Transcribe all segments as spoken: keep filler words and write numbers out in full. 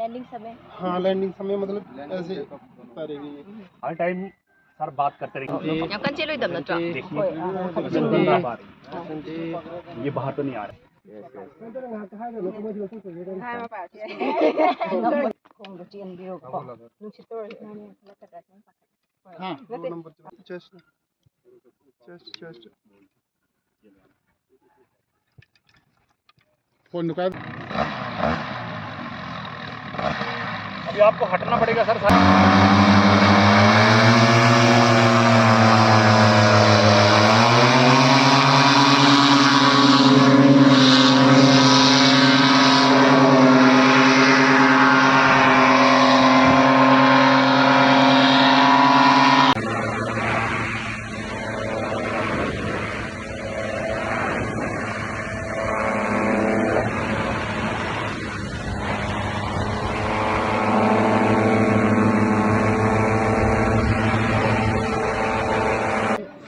Landing समय। हाँ, landing समय, मतलब, ऐसे तैरेगी। हर टाइम सर बात करते रहेंगे। ꯌꯥꯝ ꯀꯟꯅ ꯆꯦꯜꯂꯣꯏꯗꯕ ꯅꯠꯇ꯭ꯔꯣ? देखिए, ꯍꯣꯏ, ꯑꯥ, ꯍꯣꯏ, ꯍꯣꯏ꯫ ये बाहर तो नहीं आ रहा। ꯈꯣꯡꯗꯣ ꯆꯦꯟꯕꯤꯔꯣꯀꯣ꯫ ꯅꯨꯡꯁꯤꯠꯇ ꯑꯣꯏꯔꯁꯨ ꯅꯪ ꯍꯜꯂꯛꯀꯗ꯭ꯔꯥ ꯁꯤꯅꯦ ꯄꯥꯈꯠꯂꯦ꯫ हाँ, ꯅꯠꯇꯦ꯫ दो number. Chest, chest, chest. Phone निकाल। अभी आपको हटना पड़ेगा सर।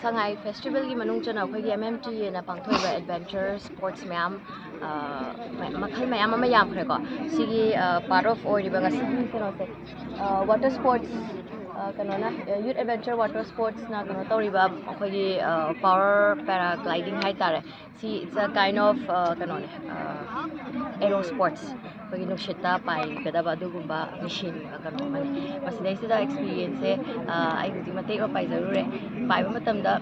ꯁꯉꯥꯏ ꯐꯦꯁꯇꯤꯚꯦꯜꯒꯤ ꯃꯅꯨꯡ ꯆꯟꯅ ꯑꯩꯈꯣꯏꯒꯤ ꯑꯦꯝ ꯑꯦꯝ ꯇꯤ ꯑꯦꯅ ꯄꯥꯡꯊꯣꯛꯏꯕ ꯑꯦꯗꯚꯦꯟꯆꯔ ꯁ꯭ꯄꯣꯔꯠꯁ ꯃꯌꯥꯝ, ꯑ, ꯃ-, ꯃꯈꯜ ꯃꯌꯥꯝ ꯑꯃ ꯌꯥꯝꯈ꯭ꯔꯦꯀꯣ꯫ ꯁꯤꯒꯤ, ꯑ, ꯄꯥꯔꯠ ꯑꯣꯐ ꯑꯣꯏꯔꯤꯕ ꯉꯁꯤꯒꯤ ꯀꯩꯅꯣꯁꯦ, ꯑ, ꯋꯥꯇꯔ ꯁ꯭ꯄꯣꯔꯠꯁ, ꯑ, ꯀꯩꯅꯣꯅ, ꯑ, ꯌꯨꯠ ꯑꯦꯗꯚꯦꯟꯆꯔ ꯋꯥꯇꯔ ꯁ꯭ꯄꯣꯔꯠꯁꯅ ꯀꯩꯅꯣ ꯇꯧꯔꯤꯕ ꯑꯩꯈꯣꯏꯒꯤ, ꯑ, ꯄꯥꯋꯔ ꯄꯦꯔꯥꯒ꯭ꯂꯥꯏꯗꯤꯡ ꯍꯥꯏꯇꯥꯔꯦ꯫ ꯁꯤ, it's a kind of, ꯑ, ꯀꯩꯅꯣꯅꯦ, ꯑ, ꯑꯦꯔꯣ ꯁ꯭ꯄꯣꯔꯠꯁ꯫ ꯑꯩꯈꯣꯏꯒꯤ ꯅꯨꯡꯁꯤꯠꯇ ꯄꯥꯏꯒꯗꯕ ꯑꯗꯨꯒꯨꯝꯕ ꯃꯦꯁꯤꯟ, ꯑ, ꯀꯩꯅꯣ ꯑꯃꯅꯤ꯫ ꯃꯁꯤꯗꯩꯁꯤꯗ ꯑꯦꯛꯁꯄꯤꯔꯤꯌꯦꯟꯁꯁꯦ, ꯑ, ꯑꯩ ꯍꯧꯖꯤꯛ ꯃꯇꯦꯛ ꯑꯃ ꯄꯥꯏꯖꯔꯨꯔꯦ꯫ ꯄꯥꯏꯕ ꯃꯇꯝꯗ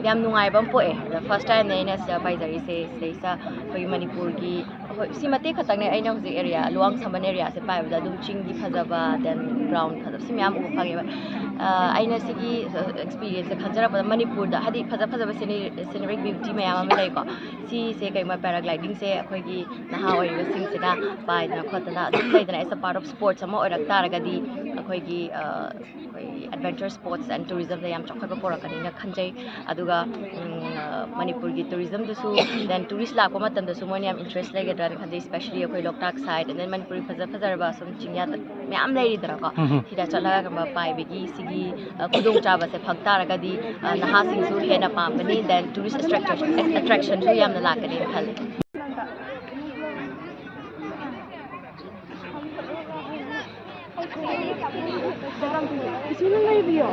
ꯌꯥꯝ ꯅꯨꯡꯉꯥꯏꯕ ꯑꯃ ꯄꯣꯛꯑꯦ꯫ ꯑꯗ ꯐꯥꯔꯁ ꯇꯥꯏꯝꯅꯦ ꯑꯩꯅ ꯁꯤꯗ ꯄꯥꯏꯖꯔꯤꯁꯦ꯫ ꯁꯤꯗꯩꯁꯤꯗ ꯑꯩꯈꯣꯏꯒꯤ ꯃꯅꯤꯄꯨꯔꯒꯤ, ꯍꯣꯏ, ꯁꯤ ꯃꯇꯦꯛ ꯈꯛꯇꯪꯅꯦ ꯑꯩꯅ ꯍꯧꯖꯤꯛ ꯑꯦꯔꯤꯌꯥ ꯂꯨꯋꯥꯡ ꯁꯝꯕꯟ ꯑꯦꯔꯤꯌꯥꯁꯦ ꯄꯥꯏꯕꯗ ꯑꯗꯨꯝ ꯆꯤꯡꯒꯤ ꯐꯖꯕ, then ground ꯐꯖꯕ, ꯁꯤ ꯃꯌꯥꯝ ꯎꯕ ꯐꯪꯉꯦꯕ꯫ ꯑ, ꯑꯩꯅ ꯁꯤꯒꯤ, ꯑ, ꯑꯦꯛꯁꯄꯤꯔꯤꯌꯦꯟꯁꯁꯦ ꯈꯟꯖꯔꯛꯄꯗ ꯃꯅꯤꯄꯨꯔꯗ ꯍꯥꯏꯗꯤ ꯐꯖ ꯐꯖꯕ ꯁꯤꯅꯔꯤ, ꯁꯤꯅꯔꯤꯛ ꯕ꯭ꯌꯨꯇꯤ ꯃꯌꯥꯝ ꯑꯃ ꯂꯩꯀꯣ꯫ ꯁꯤꯁꯦ ꯀꯩꯒꯨꯝꯕ ꯄꯦꯔꯥꯒ꯭ꯂꯥꯏꯗꯤꯡꯁꯦ ꯑꯩꯈꯣꯏꯒꯤ ꯅꯍꯥ ꯑꯣꯏꯔꯤꯕꯁꯤꯡꯁꯤꯅ ꯄꯥꯏꯗꯅ ꯈꯣꯠꯇꯅ ꯑꯗꯨꯝ ꯂꯩꯗꯅ, as a part of sports ꯑꯃ ꯑꯣꯏꯔꯛ ꯇꯥꯔꯒꯗꯤ ꯑꯩꯈꯣꯏꯒꯤ, ꯑ, ꯑꯩꯈꯣꯏ adventure sports and tourismꯗ ꯌꯥꯝ ꯆꯥꯎꯈꯠꯄ ꯄꯨꯔꯛꯀꯅꯤꯅ ꯈꯟꯖꯩ꯫ ꯑꯗꯨꯒ, ꯎꯝ, ꯑ, ꯃꯅꯤꯄꯨꯔꯒꯤ tourismꯗꯁꯨ, then tourist ꯂꯥꯛꯄ ꯃꯇꯝꯗꯁꯨ ꯃꯣꯏꯅ ꯌꯥꯝ interest ꯂꯩꯒꯗ꯭ꯔꯥꯅ ꯈꯟꯖꯩ, especially ꯑꯩꯈꯣꯏ ꯂꯣꯛꯇꯥꯛ side, and then ꯃꯅꯤꯄꯨꯔꯒꯤ ꯐꯖ ꯐꯖꯔꯕ ꯁꯨꯝ ꯆꯤꯡꯌꯥ ꯃꯌꯥꯝ ꯂꯩꯔꯤꯗꯅꯀꯣ꯫ ꯎꯝ, ꯎꯝ꯫ ꯁꯤꯗ ꯆꯠꯂꯒ ꯀꯩꯒꯨꯝꯕ ꯄꯥꯏꯕꯒꯤ ꯁꯤꯒꯤ, ꯑ, ꯈꯨꯗꯣꯡꯆꯥꯕꯁꯦ ꯐꯪ ꯇꯥꯔꯒꯗꯤ, ꯑ, ꯅꯍꯥꯁꯤꯡꯁꯨ ꯍꯦꯟꯅ ꯄꯥꯝꯒꯅꯤ, then tourist attraction, attractionꯁꯨ ꯌꯥꯝꯅ ꯂꯥꯛꯀꯅꯤꯅ ꯈꯜꯂꯤ꯫ ꯏꯆꯦ, ꯅꯪ ꯂꯩꯕꯤꯌꯣ꯫